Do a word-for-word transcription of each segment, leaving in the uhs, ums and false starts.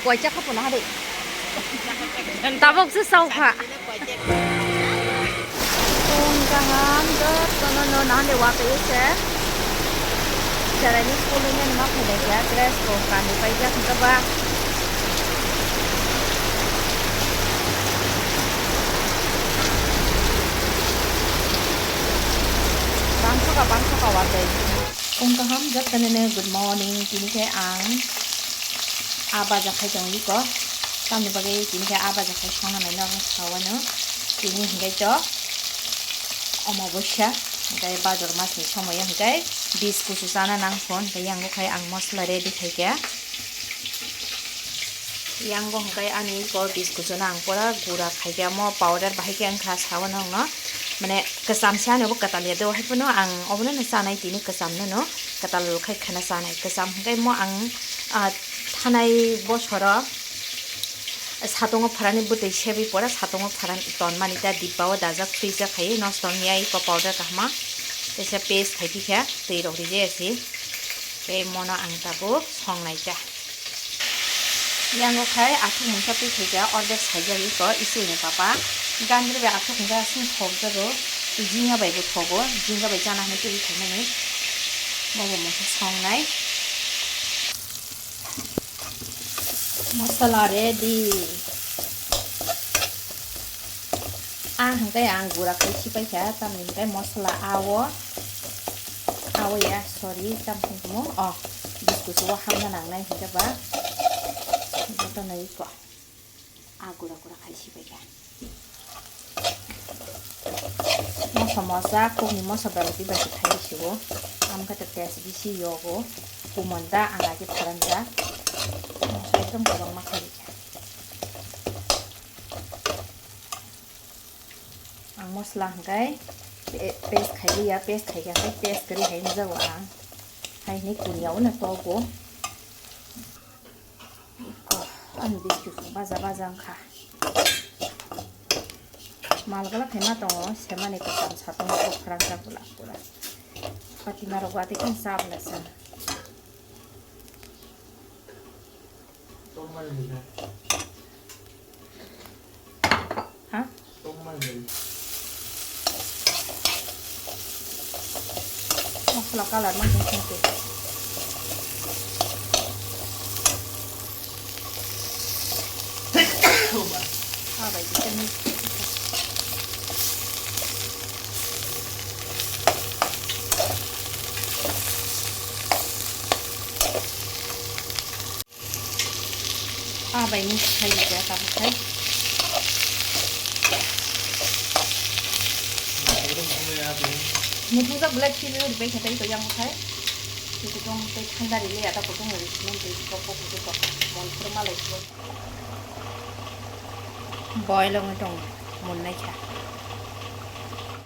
Koicha kha pono hari. Tabok se saukha. Kung kaham jotono no nahande watwi se. Cheraini school ni ma phai kha dress bo kanwi paijak hwnkhe ba. Bangsoka bangsoka watwi. Kung kaham jotono no good morning. Tini khe ang a baja khai tongo iko. Tamni bagwi tini khe a baja khai songna naino ang sawano. Tini hwnkhe to omobosa, hwnkhe bajor masni somoyo hwnkhe bis kusu chana nang phone, hwnkhe yango khai ang mosola ready khaikha. Yango hwnkhe ani iko bis kusu no ang pura gura khaikha, mo powder bahai khe wngkha sawano wngno, mane kwcham se ani obo kwtal ya do, hai phano ang obono no chanai tini kwcham no no, kwtal khai khana chanai, kwcham hwnkhe mo ang, ah, thanai bosoro. Satungo pharani bwtwi sebwi pore satungo pharan tonmani ta dibba o dajak freeze o khai nosto wngya iko powder kahma. Teisa paste khai khe twi rok rijaya se. Tei mono ang tabuk songnai ta. Yango khai athuk mungsa twi khaikha ordek saijak iko isi ni papa. Gandri bai athuk hwnkhe aswk thok jago. Jinga bai bo thogo. Jinga bai chana hinwi twi khaimani. Bobo mungsa songnai. Masala ready. Ang hwnkhe ang gura khai sipai kha, tamni hwnkhe masala awo, awo ya, sorry, tamni hwnkhe mo, oh, biscuit o hamna nangnai hwnkhe ba, jotono iko, a gura gura khai sipai kha. Moso mosa, kokni moso belai bai se khai risigo. Amkhe to test bisi yogo. Kumon da ang age pharanjak. Moso ekdom kwbangma khai rikha. Ang mosla hwnkhe pe-, paste khai liya, paste khai khe paste kwrwi hai nukjago ang. Hai hwnwi kuniya o no togo. Ani biscuit baja baja wngkha. Mal gala phaima tongo, semani kwcham satung bo phrang jak bwla pura. Patima rok watwi khe cha bwla cha. Ha? Masala colour ma khe khe. Ha bai khe khe. Ah, bai mix khai rijak abo khai. Muthungjak belai khirwi ripai khe tei to yang khai. Tei kutung tei thanda rili ata kutung rili sini tei kok kok kutung kok mon phuru malai khe. Boil wngwi tong munnai kha.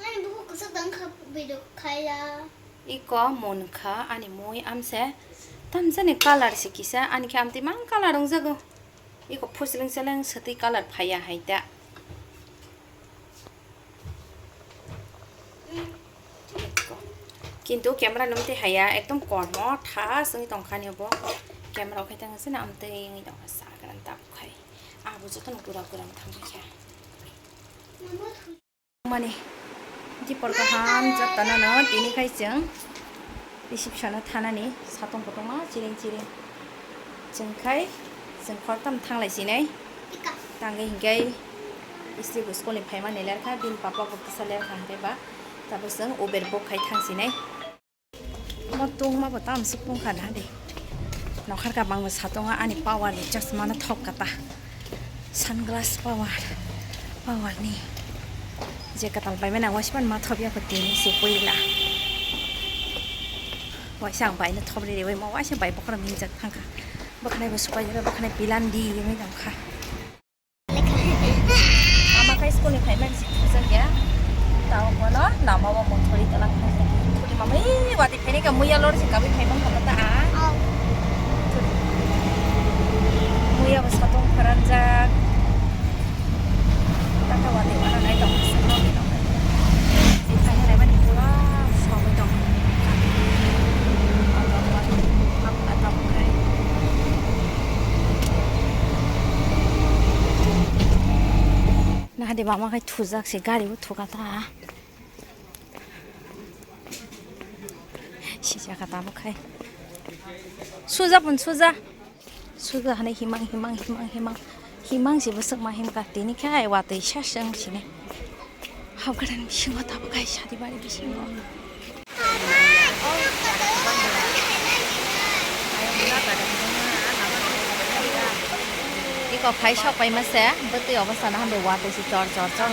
Ani buku kwchak tang kha video khaiya. Iko munkha ani mui amse tamjani colour se kisa ani khe amtwi mang colour wngjago. Iko phuslwng seleng swtwi colour phaiya hai ta. Kintu camera nwng twi haiya ekdom kormo tha swngwi tongkha ani obo. Camera o khai tang sini amtwi wngwi tongkha sakran tabuk khai. Abo jotono gura gura wng thangkha. Mani, dipor kaham jotono no tini khai chwng reception o thanani satung kotorma chiring chiring. Chwng khai chwng khortam thanglai sinai. Tangwi hinkhai istri bo school ni phaimani lerkha, bini papa bo kisa lerkha hinkhai ba. Tabuk chwng Uber book khai thang sinai. Mo tungma bo tam suk tungkha na de. Nokhar ka bangma satungo ani power ni chasma no thok kata. Sunglass power, power ni. Je katal bai mena waisman ma thop ya ko tini se poila. Waisa ang bai no thop re re wai mo waisa bai bokhora minjak thangkha. Bokhnai bo supai jero bokhnai pilandi yungwi tongkha. Ama khai school ni phaimani si thujak ya. Tao bono lama o mothori tala khai. Thudi mamai wati phaini ka muya lor si kabui phaimang kha ta a. Muya bo satung pharanjak. Tata wati wana nai tong si no ni tong. Si khai hai mani pura sogwi tong. Atam khai. Mama khai thujak se, gari bo thuka ta. Sijak kha tabuk khai. Suja pun suja. Suja hwnwi himang, himang, himang, himang. Himang se bwswk ma himkha, tini khe ai watwi seseng sini. Hapgwdani bisingo tabuk khai sadi bari bisingo. Iko phai sok pai ma se, bwtwi obostha na hambai watwi se chor, chor, chor.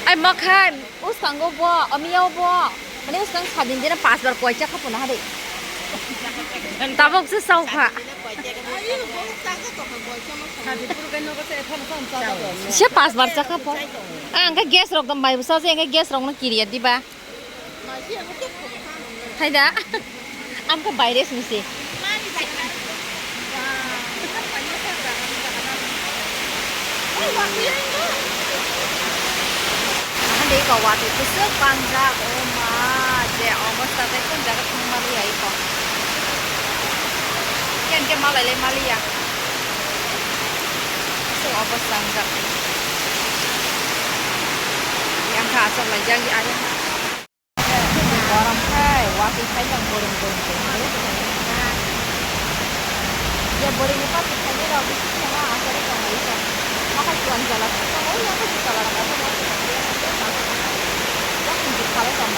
Ai ma khai. Uskango bo, omiyo bo. Mane uskang sadin dina pas bar koi chakha puna hade. Tabok se saukha. Se pas bar chakha po. Ah, angka gas rok dam bai busa se, angka gas rok no kiriya diba. Haida. Amkha baire sungsi. Hande iko watwi bwswk bangjak, o ma, je obostha tei kun jaga thangmaliya iko. Ken ke malai lai maliya. Bwswk obostha wngjak. Yang kha achok laijak ari. Borom khai, watwi khai tong borom borom borom borom. Je borom ni papi khai ni rok bisi khema asari tong lai tong. Makai tuan jala tong, o yang ko jala rok tong. Yang ko jala tong.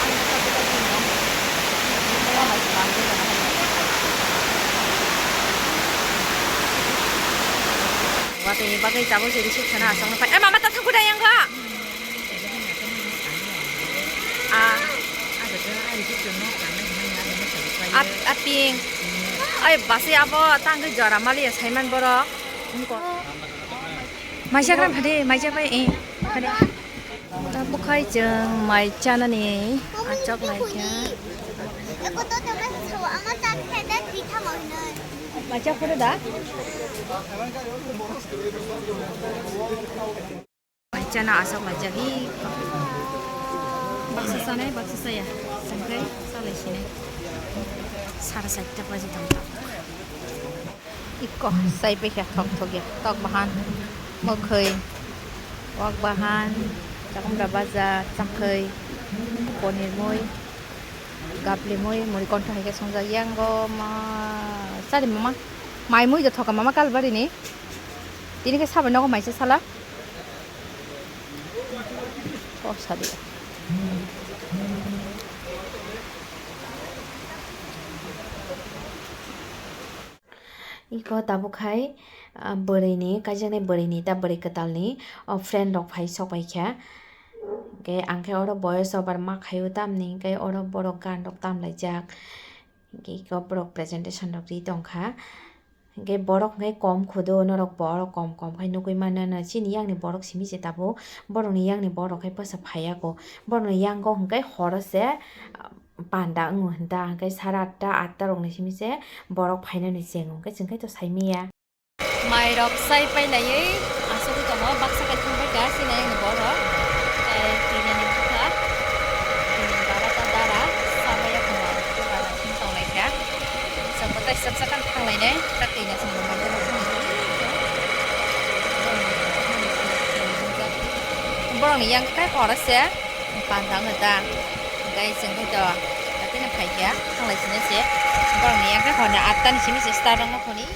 Ani ko jala tong. Watwi ni bagwi tabuk se reception o aswk no phai. Eh, mama, ta thang kudai yang kha? Ah. Ap-, aping. Ai, basi abo tangwi jora maliya saiman borok. Maijakra phade, maijak bai, eh, phade. Tabuk khai chwng mai chanani achok laikha. Maijak phuru da? Mai chana asok laijak hi. Baksa chanai, baksa chaya. Chwng khe chalai sinai. Sara chaita baji tong ta. Ikko chai paikha thok thok ya. Tok bahan, mwkhwi, wak bahan, chakumra baja, chakhwi, ponir mui, gapli mui, muri kontho hai khe songjak. Yang go ma chari mama. Mai mui do thoka mama Kalbari ni. Tini khe sabai nogo maisa sala. O sadi. Iko tabuk hai, ah, bwrwini, kaijaknai bwrwini, ta bwrwi kwtalni, o, friend rok phai sok pai kha. Hwnkhe ang khe oro voice over ma khaio tamni, hwnkhe oro borok gan rok tam laijak. Hwnkhe iko borok presentation rok ri tong kha. Hwnkhe borok hwnkhe kom khudo, norok borok kom kom khai nugui mano no. Chini yakni borok simi se tabuk, borokni yakni borok khai bwsa phaiya kho. Borokni yango hwnkhe horo se, ah, panda wngo hinta, hwnkhe sara atta, atta rokni simi se borok phainani chengo, hwnkhe chwng khe to saimanya. Mai rok sai pai laiwi asugwi tongo, baksa khe thang bai kha, chini yakni borok. Tei tini ni bwkha, tini baba ta dara, sa bai ya kho, dara thung tong lai kha. Chwng bo tei chwpsa khe thang lainai, tak twi na chwng bo mai tongma thang. Borok ni yang khe horo se panda wngkha ta, hwnkhe chwng khe to, tei no phai kha, thang lai sini se. Borok ni yang khe hor ni atta ni simi se start wngma khoni.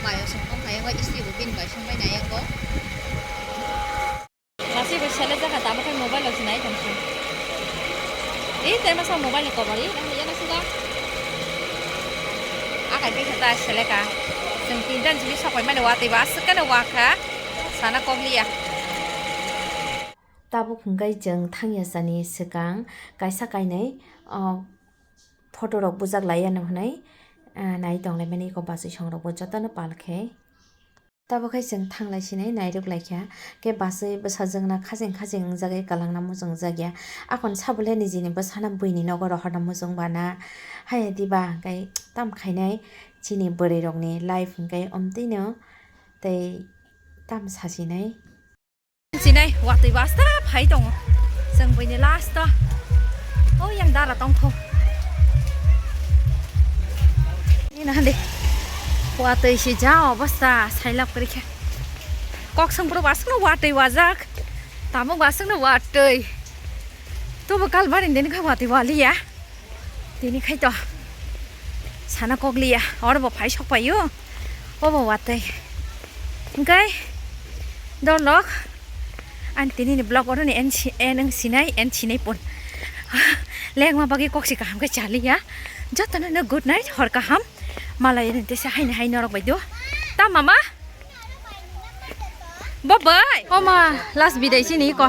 Mai o song tong kha, yang bai istwi bo bini bai song bai nai yang bo. Masi bo sele jaga tamo khai mobile o se nai tong se. Ei, tei masa mobile ni cover, ei, nang ya na suga. Akai bai kha ta sele ka. Chwng tinta ni simi sok pai mani watwi ba aswk khe no wa kha. Sana kok liya. Tabuk hwnkhe chwng thangya sani swkang kaisa kainwi, o, photo rok bujak lai ya no hwnwi, ah, nai tong lai mani eko bachwi song rok bo joto no pal khe. Tabuk hai chwng thang lai sinai nairok lai kha, khe bachwi bwsajwk na khajeng khajeng wng jak ya, kwlwng na muchung jak ya. Akhon sabo le nijini bwsa no bwini nogo rohor na muchung bana. Hai ya diba hwnkhe tam khainai chini bwrwi rok ni life hwnkhe omtwi no tei tam sasinai. Sinai watwi basta phai tongo. Chwng buini last o. O yang dara tongkho. Ina hande. Watwi si ja obostha sailap kwrwi khe. Kok song bro basukno watwi wajak. Tabuk basukno watwi. Tobo kalbar indeni kha watwi waliya. Tini khai to. Sana kokliya. Oro bo phai sok paio. Obo watwi. Engkai dorlok. Ang tini ni vlog oro ni en si-, en ang sinai, en sinai pun. Lengma bagwi kok si kaham khe chaliya. Jotono no good night, hor kaham. Malai ni tesa haini hai norok bai do. Ta mama? Bo bai. O ma, last bidai sini ko.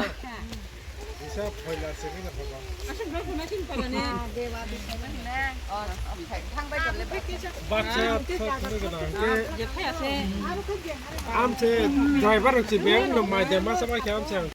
Baksa thok thok gwnang khe. Amse driver rok si beng no mai de masa bai khe amse ang